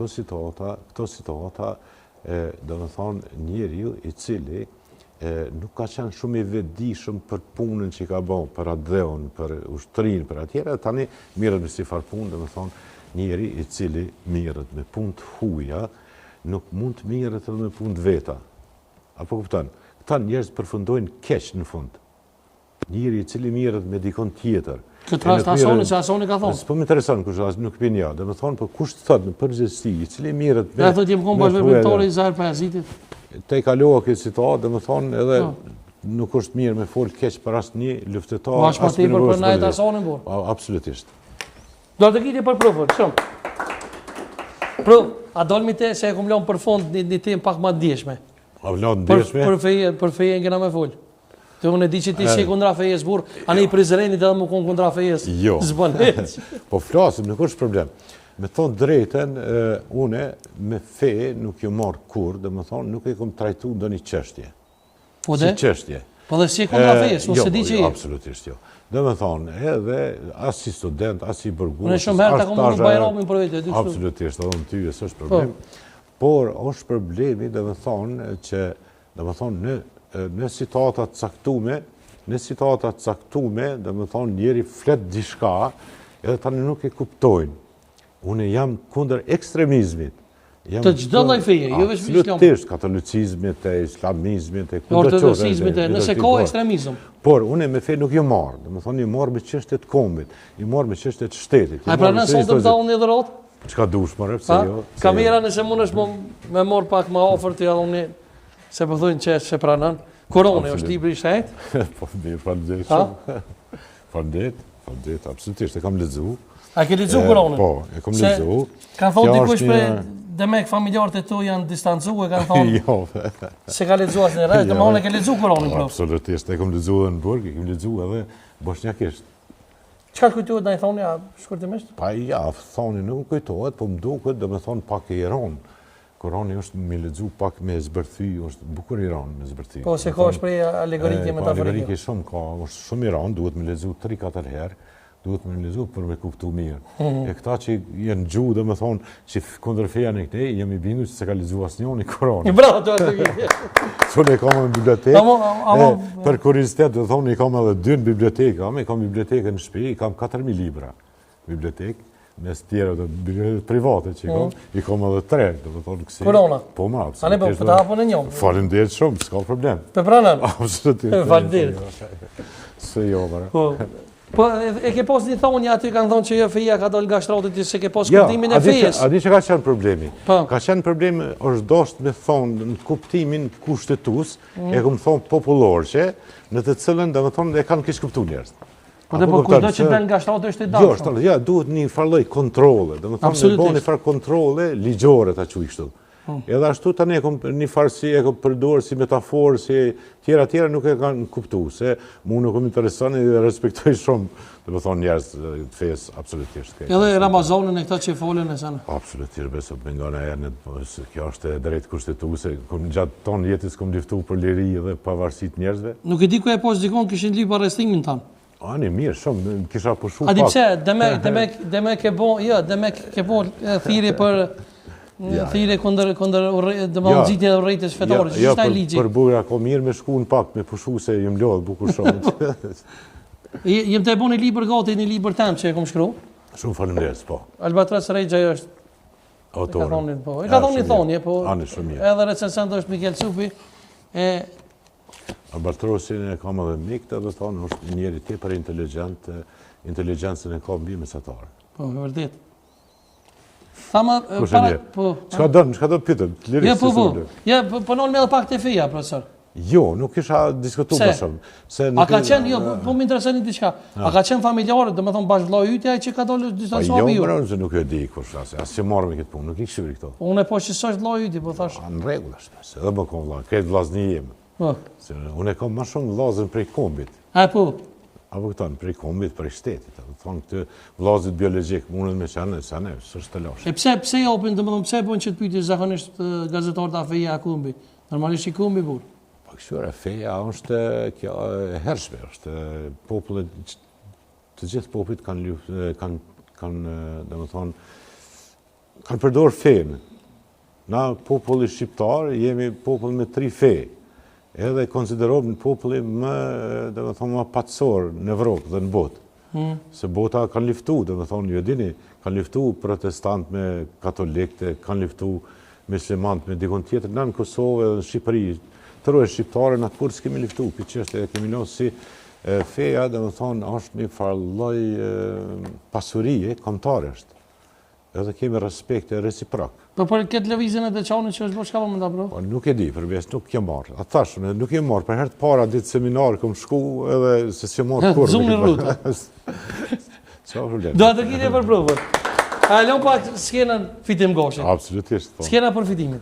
këto situata, këto situata, e, domethonë, njeriu i cili e, nuk ka qenë shumë i vetëdijshëm për punën që i ka bo, për atdheun, për ushtrinë, për atjera, tani mirret me si farë punë, domethonë, njeri i cili mirret me punë të huja, nuk mund të mirret edhe me punë të veta. A po kupton? Këta njerëz përfundojnë keq në fund. Njeri i cili mirret me dikon tjetër. Këtë rast Hasani, se Hasani ka thonë. S'po më intereson kush as nuk pin ja. Domethonë, po kush të thotë në përgjithësi, i cili mirret me... Ja thotë jem konë bashkëveprimtari i Zahir Pajazitit. Te kalova këtë situatë, domethonë, edhe po. nuk është mirë me fol keq për asnjë luftëtar. Po ashtë ma tepër për Nait Hasanin, po. Absolutisht. Do të kiti për profën, shumë. Pro, a dolmi te se e kum lënë për fund një, një temë pak ma ndjeshme. A vlon ndjeshme? Për, për feje, për fejen kena me fol. Të unë e di që ti s'je kundra fejes, burr, ani i Prizrenit edhe me konë kundra fejes, jo. s'bën hiç. Po flasim, nuk është problem. Me thonë drejtën, une me fe nuk jom marrë kurrë, domethonë, nuk e kom trajtu ndonjë çështje. Po dhe? Si çështje. Po dhe s'je kundra fejes, unë jo, s'e di që jo, absolutisht jo. Domethonë, edhe as si student, as si burgus, Unë shumë herë ta kom uru Bajramin për vete, dy kështu. Absolutisht, edhe unë ty, s'është po. problem. Por, është problemi, domethonë, që, domethonë, në, në situata të caktume, në situata të caktume, domethonë, njeri flet diçka, edhe tani nuk e kuptojnë. Unë jam kundër ekstremizmit. Jam të çdo lloj feje, jo vetëm islam. Absolutisht, katolicizmit, e islamizmit, e kudo qoftë. Ortodoksizmit, nëse ka ekstremizëm. Por, unë me fe nuk jom marrë, domethonë, jom marrë me çështje të kombit, jom marrë me çështje të shtetit. A pranon sot të ta unë dhuratë? Çka dush, more, pse jo? Kamera nëse mundesh me marr pak më afër të edhe unë se po thonë që se pranon. Kurani është libri i shenjtë? Po, mirë, faleminderit shumë. Faleminderit, faleminderit, absolutisht, e kam lexu. A ke lexu Kuranin? Po, e kam lexu. Kanë thonë dikush për demek familjarët e tu janë distancu e kanë thonë jo. S'e ka lexu asnjë rresht, jo. domethënë e ke lexu Kuranin po. Absolutisht, e kam lexu edhe në burg, e kam lexu edhe boshnjakisht. Çka kujtohet na i thoni a shkurtimisht? Pa ja, thoni nuk më kujtohet, po më duket, domethonë pak i ronë. Kurani është me lexu pak me zbërthy, është bukur i ronë me zbërthy. Po, se ka shprehje alegorike, po, metaforike. Alegorike shumë ka, është shumë i ronë, duhet me lexu 3-4 herë, duhet me lexu për me kuptu mirë. Mhm. E këta që janë gjuhë, domethonë, që kundër feja në këte, jam i bindur që s'e ka lexu asnjoni Kuranin. Bravo, të atë vje. Unë e kam në bibliotekë, për kuriozitet, domethonë, i kam edhe dy në bibliotekë, i kam bibliotekën në shtëpi, i kam 4.000 libra në bibliotekë, mes tjera dhe bibliotekë private që i kam, mm. i kam edhe tre, domethonë kësi. Kurana? Po ma, absolutisht. Ani, po, po ta hapën e njomë. Faleminderit shumë, s'ka problem. Pe pranon? Absolutisht. Faleminderit. Se jo, mëre. Po, Po, e ke pas një thonë, aty kanë thonë që jo feja ka dalë nga shtrati, ti s'e ke pas jo, kuptimin e fejes. A di që ka qenë problemi? Po. Ka qenë problemi, është dosht me thonë në kuptimin kushtetues, mm. e kom thonë popullor që, në të cilën, domethonë, e kanë keqkuptu njerëz. Po dhe po kushdo që del nga shtrati është i dashur. Jo, është, ja, duhet një farë lloj kontrolle, domethonë, me bo një farë kontrolle ligjore, ta quaj kështu. Po. Edhe ashtu tani e kom një farë si e kom përdorë si metaforë, si tjera tjera nuk e kanë kuptu, se mu nuk më intereson dhe respektoj shumë, domethonë njerëz të fesë, absolutisht. Edhe Ramazanin e këta që folën e sana? Absolutisht, beso, me nga në erë, po, kjo është e drejtë kushtetuese, kom gjatë tonë jetës kom luftu për liri dhe pavarësi të njerëzve. Nuk e di ku e pos dikon kishin lypë arrestimin tanë. Ani, mirë, shumë, kisha pushu pak. A di pse, demek, demek, demek e bo, jo, demek ke bo thirrje për, thirrje kundër, kundër, do nxitje e urrejtjes fetare, që është ai ligji? Për burra, ko mirë me shku në pak, me pushu se jem lodhë, bukur shumë. Jem tu e bo një libër gati, një libër tem që e kom shkru. Shumë faleminderit, po. Albatros Rexhaj është Autor. E ka thonë, po. E ka thonë një thonie, po. Ani, shumë mirë. Edhe recensent është Mikel Cupi. E Albatrosin e kam edhe mik, do të thonë, është njeri tepër inteligjent, inteligjencën e ka mbi mesatare. Po, e vërtet. Tha ma, para, po. Çka don, çka do pyetëm? Lirisht. Jo, po, po. Ja, po, po nalmi edhe pak te feja, profesor. Jo, nuk kisha diskutu më shumë. Se nuk A ka qenë, jo, po, po më intereson një diçka. A ka qenë familjarët, domethënë bash vëllai yt ai që ka dalë distancuar me ju? Jo, se nuk e di kush as, as që marr me këtë punë, nuk i këshyri këto. Unë po që s'është vëllai yti, po thash. Në rregull është, se edhe më kom vëlla, krejt vllazni jemi. Po. Se unë e kam më shumë vllazën prej kombit. A po. A po kupton, prej kombit, prej shtetit, do të thonë këtë vllazit biologjik mundet me qenë, se ne, s'është telash. E pse pse japin, domethënë pse bën qët pyetje zakonisht gazetarët a feja a kombi? Normalisht i kombi burr. Po këshyre, feja është kjo e hershme, është popullit, të gjithë popujt kanë kanë kanë, domethënë. Kanë përdorë fenë. Na populli shqiptar jemi popull me tri fe. Edhe konsiderohemi populli më, domethonë, më paqësor në Evropë dhe në botë. Hmm. Se bota kanë liftu, domethonë, ju e dini, kanë liftu protestant me katolikët, kanë liftu myslimant me dikon tjetër, na në Kosovë edhe në Shqipëri, troje shqiptare, na kurrë s'kemi liftu, këtë çështje e kemi lënë si feja, domethonë, është një farë lloj pasurie, kombëtare është. Edhe kemi respekt reciprok. Po për këtë lëvizjen e Deçanit që është bërë, çka po mendon bro? Po nuk e di, për besë nuk jam marrë. A thash, unë nuk jam marrë, për herë të parë atë ditë seminar kom shku edhe se s'jam marrë kurrë. Zumni rrutë. Çfarë problem? Do të kini për provën. A lëmë pak skenën Fitim Gashi. Absolutisht, po. Skena për Fitimin.